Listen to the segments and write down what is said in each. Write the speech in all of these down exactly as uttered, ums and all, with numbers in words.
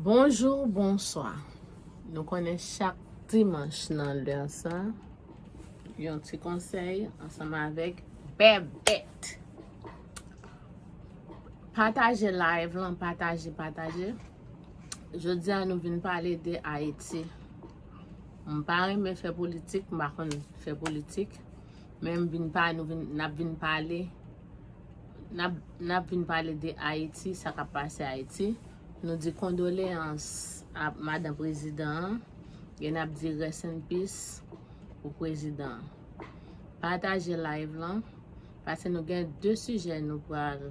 Bonjou, bonswa. Nou konnen chak dimanch nan lè sa, yon ti konsèy ansanm avèk Bèbèt. Pataje live lan, pataje, pataje. Jodi a nou vin pale de Ayiti. M pa renmen fè politik, m pa konn fè politik, men m vin pa, nou vin, n ap vin pale, n ap, n ap vin pale de Ayiti, sa k ap pase Ayiti. Nou di kondoleyans a madan prezidan an, e n ap di rest in peace pou prezidan an. Pataje live lan, paske nou gen de sijè nou pral,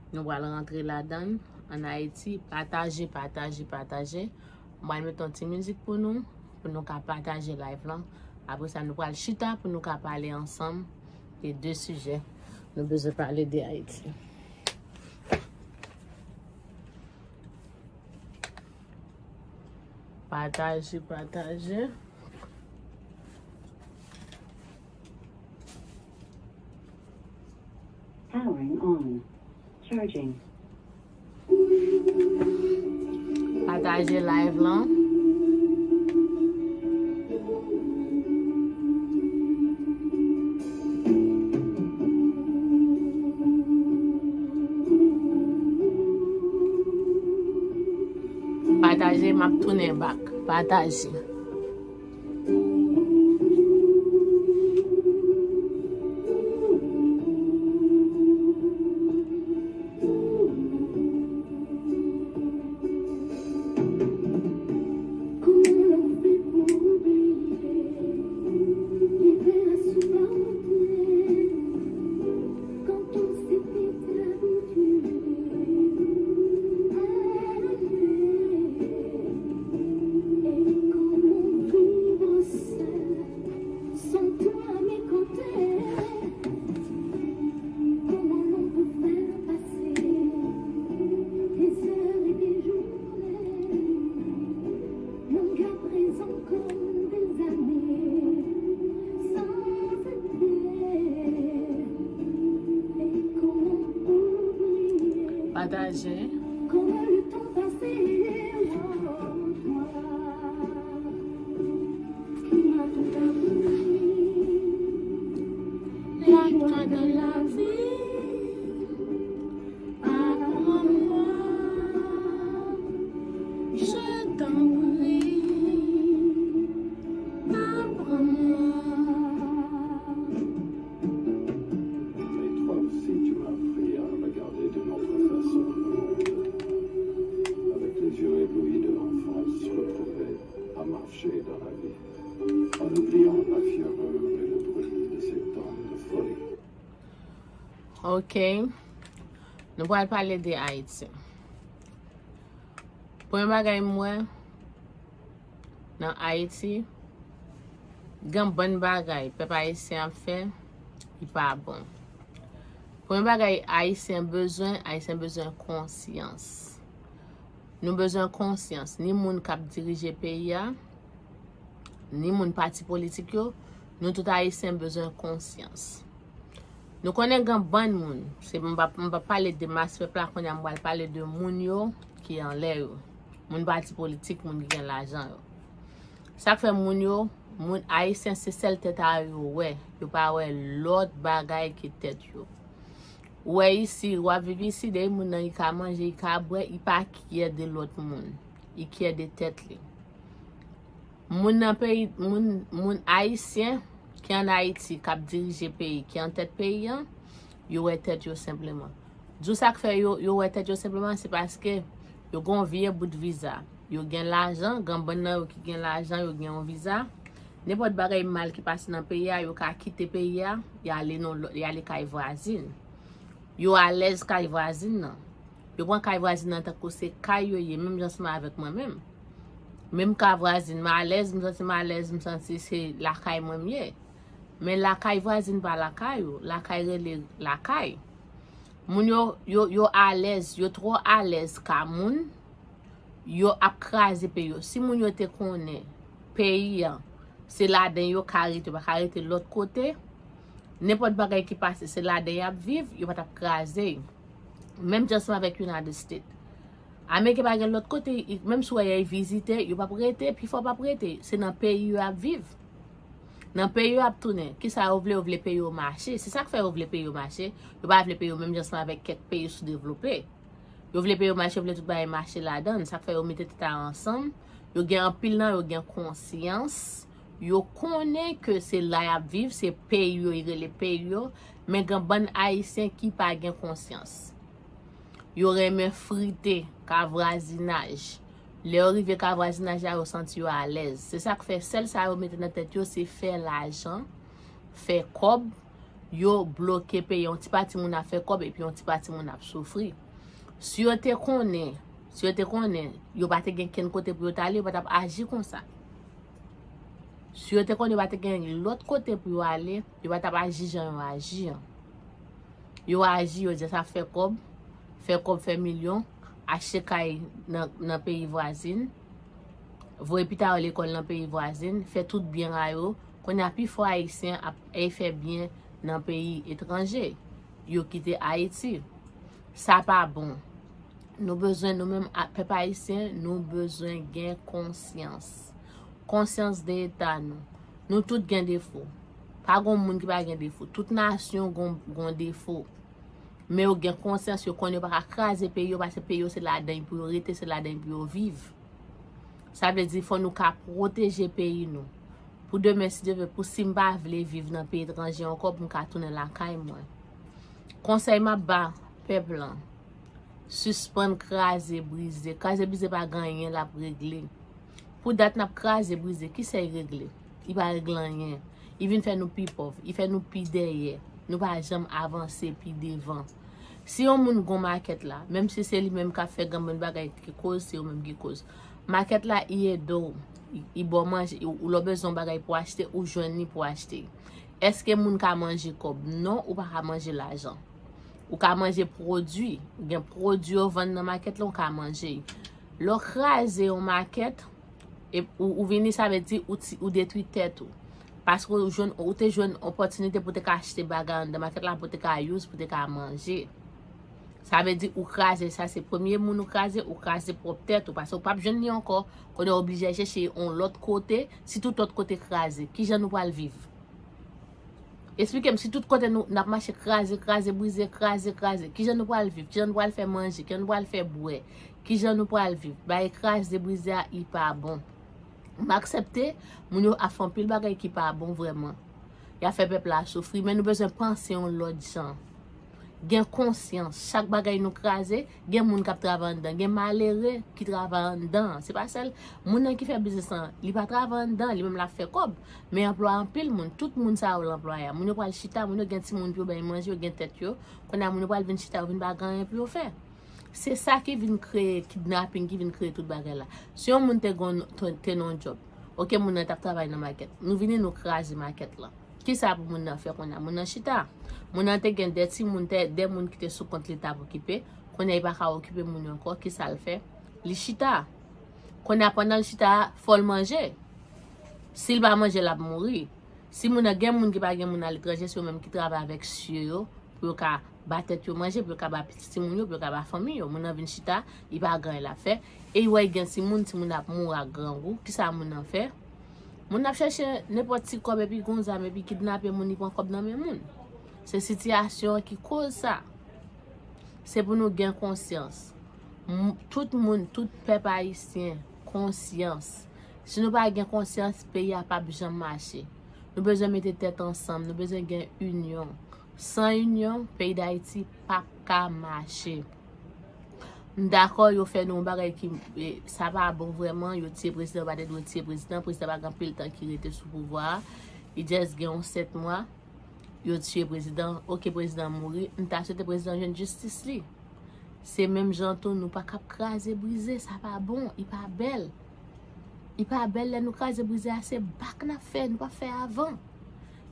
nou pral rantre ladan l ann Ayiti. Pataje, pataje, pataje. Mwen mete yon ti mizik pou nou, pou nou ka pataje live lan. Apre sa, nou pral chita pou nou ka pale ansanm de de sijè. Nou bezwen pale de Ayiti. Pataje, pataje. Powering on. Charging. Pataje live lan. Pataje, m ap tounen back. Pataje. Pataje. Mais toi aussi, tu m'as appris à regarder d'une autre façon le monde, avec les yeux éblouis de l'enfance retrouvée, à marcher dans la vie, en oubliant la fièvre et le bruit de ces temps de folie. Ok. Nou pral pale de Ayiti. Premye bagay m wè, nan Ayiti, gen bann bagay pèp ayisyen ap fè, li pa bon. Premye bagay Ayisyen bezwen, Ayisyen bezwen konsyans. Nou bezwen konsyans, ni moun k ap dirije peyi a, ni moun pati politik yo, nou tout Ayisyen bezwen konsyans. Nou konnen gen bann moun, se, m p ap, m p ap pale de mas pèp la, kounye a m pral pale de moun yo ki anlè yo. Moun pati politik, moun ki gen lajan yo. Sa k fè moun yo, moun Ayisyen se sèl tèt a yo yo wè. Yo pa wè lòt bagay ke tèt yo. Ou wè isi, w ap viv isi, depi moun nan li ka manje, li ka bwè, li pa kyè de lòt moun. Li kyè de tèt li. Moun nan peyi, moun, moun ayisyen ki ann Ayiti, k ap dirije peyi, ki an tèt peyi an, yo wè tèt yo senpleman. Di w sa k fè yo, yo wè tèt yo senpleman, se paske yo gen yon vye bout viza. Yo gen lajan, gen bann nan yo ki gen lajan, yo gen yon viza. Nenpòt bagay mal ki pase nan peyi a, yo ka kite peyi a, y ale nan lò-, y ale kay vwazin. Yo alèz kay vwazin nan. Yo pran kay vwazin nan tankou se kay yo ye, menm jan seman avèk mwen menm. Menm kay vwazin, m alèz, m santi m alèz, m santi se lakay mwen m ye. Men lakay vwazin pa lakay ou, lakay rele lakay. Moun yo, yo, yo alèz, yo twò alèz ka moun, yo ap kraze peyi yo. Si moun yo te konnen peyi an, se ladan yo ka rete, yo pa ka rete lòt kote, nenpòt bagay ki pase, se ladan y ap viv, yo pa t ap kraze. Menm jan seman avèk United States. Ameriken pa gen lòt kote, menm si w wè y ap vizite, yo p ap rete, pifò p ap rete. Se nan peyi yo y ap viv. Nan peyi yo y ap tounen. Kisa yo vle? Yo vle peyi yo mache. Se sa k fè yo vle peyi yo mache. Yo pa vle peyi yo menm jan ansanm avèk kèk peyi soudevlope. Yo vle peyi yo mache, yo vle tout bagay mache ladan l. Sa k fè yo mete tèt yo ansanm. Yo gen anpil nan yo gen konsyans. Yo konnen ke se la y ap viv, se peyi yo, yo rele peyi yo. Men gen bann Ayisyen ki pa gen konsyans. Yo renmen frite, ka vwazinaj. Lè yo rive ka vwazinaj la, yo santi yo alèz. Se sa k fè sèl sa yo mete nan tèt yo, se fè lajan, fè kòb, yo bloke peyi. Yon ti pati moun ap fè kòb epi yon ti pati moun ap soufri. Si yo te konnen, si yo te konnen, yo pa te gen kenn kote pou yo t ale, yo pa t ap aji konsa. Si yo te konnen yo pa te gen lòt kote pou yo ale, yo pa t ap aji jan yo aji an. Yo aji, yo jis ap fè kòb, fè kòb, fè milyon, achte kay nan, nan peyi vwazin, voye pita yo lekòl nan peyi vwazin, fè tout byen a yo. Kounye a, pifò Ayisyen ap, ap fè byen nan peyi etranje. Yo kite Ayiti. Sa pa bon. Nou bezwen, nou menm, a, pèp ayisyen, nou bezwen gen konsyans. Konsyans de eta nou. Nou tout gen defo. Pa gon moun ki pa gen defo. Tout nasyon gon, gon defo. Men yo gen konsyans, yo konnen yo pa ka kraze peyi yo, paske peyi yo se ladan l pou yo rete, se ladan l pou yo viv. Sa vle di, fò nou ka pwoteje peyi nou. Pou demen, si Dye vle, pou si m pa vle viv nan peyi etranje ankò, pou m ka tounen lakay mwen. Konsèy m ap ba pèp lan, sispann kraze, brize. Kraze, brize pa gen anyen l ap regle. Pou dat n ap kraze, brize, kisa l regle? Li pa regle anyen. Li vin fè nou pi pòv. Li fè nou pi dèyè. Nou pa janm avanse pi devan. Si yon moun gon makèt la, menm si se li menm k ap fè granmoun bagay ki koz, se yo menm ki koz. Makèt la, li ede w, li, li ba w manje, ou, ou lè w bezwen yon bagay pou achte, ou jwenn li pou achte. Èske moun ka manje kòb? Non, ou pa ka manje lajan. Ou ka manje pwodui. Gen pwodui yo vann nan makèt la, ou ka manje. Lè w kraze yon makèt, e ou, ou vini, sa vle di ou ti, ou detwi tèt ou. Paske ou jwenn, ou te jwenn opòtinite pou te ka achte bagay anndan makèt la, pou te ka use, pou te ka manje. Sa vle di ou kraze, sa se premye moun ou kraze, ou kraze pwòp tèt ou, paske ou p ap jwenn li ankò, kounye a w oblije al chèche yon lòt kote, si tout lòt kote kraze, kijan nou pral viv? Eksplike m, si tout kote nou, n ap mache kraze, kraze, brize, kraze, kraze, kijan nou pral viv? Kijan nou pral fè manje? Kijan nou pral fè bwè? Kijan nou pral viv? Bagay kraze, brize a, li pa bon. M aksepte, moun yo ap fè anpil bagay ki pa bon vrèman. Y ap fè pèp la soufri, men nou bezwen panse yon lòt jan. Gen konsyans. Chak bagay nou kraze, gen moun k ap travay anndan. Gen malere ki travay anndan. Se pa sèl moun nan ki fè biznis lan, li pa travay anndan, li menm l ap fè kòb. Men anplwaye anpil moun, tout moun sa yo l anplwaye a. Moun yo pral chita, moun yo gen timoun pou yo bay manje, yo gen tèt yo. Kounye a moun yo pral vin chita, yo vin pa gen anyen pou yo fè. Se sa ki vin kreye kidnaping, ki vin kreye tout bagay la. Si yon moun te gon, te, te nan yon djòb, oke, moun nan t ap travay nan makèt. Nou vini, nou kraze makèt lan. Kisa pou moun nan fè kounye a? Moun nan chita. Moun nan te gen de timoun, te, de moun ki te sou kont li t ap okipe. Kounye a, li pa ka okipe moun yo ankò. Kisa l fè? Li chita. Kounye a, pandan l chita a, fò l manje. Si l pa manje, l ap mouri. Si moun nan gen moun ki pa gen moun aletranje, se yo menm ki travay avèk sye yo, pou yo ka ba tèt yo manje, pou yo ka ba pitit timoun yo, pou yo ka ba fanmi yo. Moun nan vin chita, li pa gen anyen l ap fè. E li wè l gen timoun, timoun nan ap mouri ak grangou. Kisa moun nan fè? Moun nan ap chèche nenpòt ti kòb epi gon zam epi kidnape moun, li pran kòb nan men moun. Se sitiyasyon an ki koz sa. Se pou nou gen konsyans. M, tout moun, tout pèp ayisyen, konsyans. Si nou pa gen konsyans, peyi a p ap janm mache. Nou bezwen mete tèt ansanm, nou bezwen gen inyon. San inyon, peyi Dayiti p ap ka mache. M dakò, yo fè nou yon bagay ki, e, sa pa bon vrèman, yo tiye prezidan, yo pa te dwe tiye prezidan, prezidan pa gen anpil tan ki rete sou pouvwa a, li just gen yon sèt mwa, yo tiye prezidan, oke, prezidan mouri, m ta swete prezidan jwenn jistis li. Se menm jan tou, nou pa ka ap kraze brize, sa pa bon, li pa bèl. Li pa bèl lè nou kraze brize a, se bak n ap fè, nou p ap fè avan.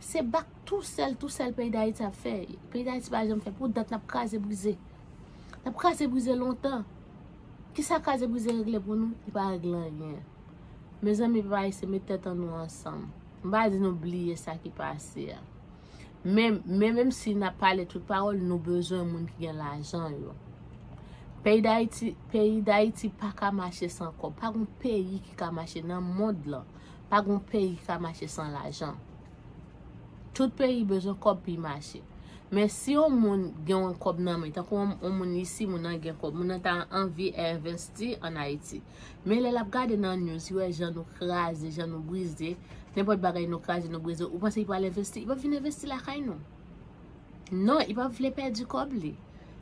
Se bak tou sèl, tou sèl peyi Dayiti ap fè. Peyi Dayiti pa janm fè, pou dat n ap kraze brize. N ap kraze brize lontan. Kisa kraze brize regle pou nou? Li pa regle anyen. Mezanmi, pèp ayisyen, met tèt an nou ansanm. M pa di nou bliye sa ki pase a. Men, men menm si n ap pale tout pawòl, nou bezwen moun ki gen lajan yo. Peyi Dayiti, peyi Dayiti pa ka mache san kòb. Pa gon peyi ki ka mache nan mond lan. Pa gon peyi ki ka mache san lajan. Tout peyi bezwen kòb pou y mache. Men si yon moun gen yon kòb nan men, tankou yon, yon moun isi, moun nan gen kòb, moun nan ta anvi envesti ann Ayiti. Men lè l ap gade nan news, li wè jan nou kraze, jan nou brize, nenpòt bagay nou kraze, nou brize, ou panse li pral envesti? Li p ap vin envesti lakay nou. Non, li p ap vle pèdi kòb li.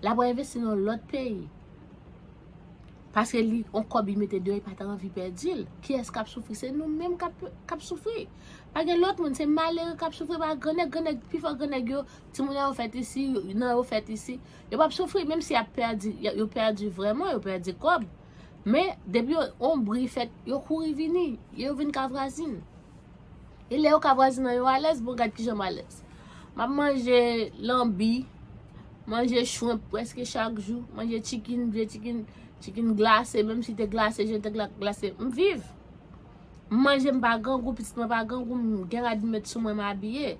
L ap envesti nan lòt peyi. Paske li, yon kòb li mete deyò, li pa ta anvi pèdi l. Kiyès k ap soufri? Se nou menm k ap, k ap soufri. Pa gen lòt moun, se malere k ap soufri, pa grannèg, grannèg, pifò grannèg yo, timoun yo fèt isi, nan yo fèt isi. Yo p ap soufri, menm si y ap pèdi, yo, yo pèdi vrèman, yo pèdi kòb. Men, depi yo, yon bri fèt, yo kouri vini, yo vin ka vwazin. E lè yo ka vwazin nan yo alèz, bon, gad kijan m alèz. M ap manje lanbi, manje shrimp prèske chak jou, manje chicken, vye chicken, chicken glase, menm si te glase, jan te gla-, glase, m viv. M manje, m pa grangou, pitit mwen pa grangou, m gen rad m met sou mwen, m abiye.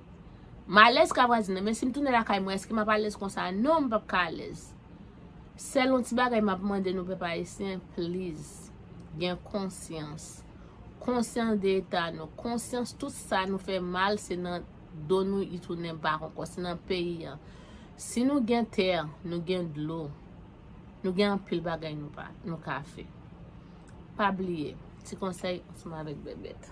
M alèz ka vwazin nan, men si m tounen lakay mwen, èske m ap alèz konsa? Non, m p ap ka alèz. Sèl yon ti bagay m ap mande nou, pèp ayisyen, please, gen konsyans. Konsyans de eta nou. Konsyans tout sa nou fè mal, se nan do nou li tounen, m pa konnen, se nan peyi an. Si nou gen tè, nou gen dlo, nou gen anpil bagay nou pa, nou ka fè. Pa bliye, ti konsèy ansanm avèk Bèbèt.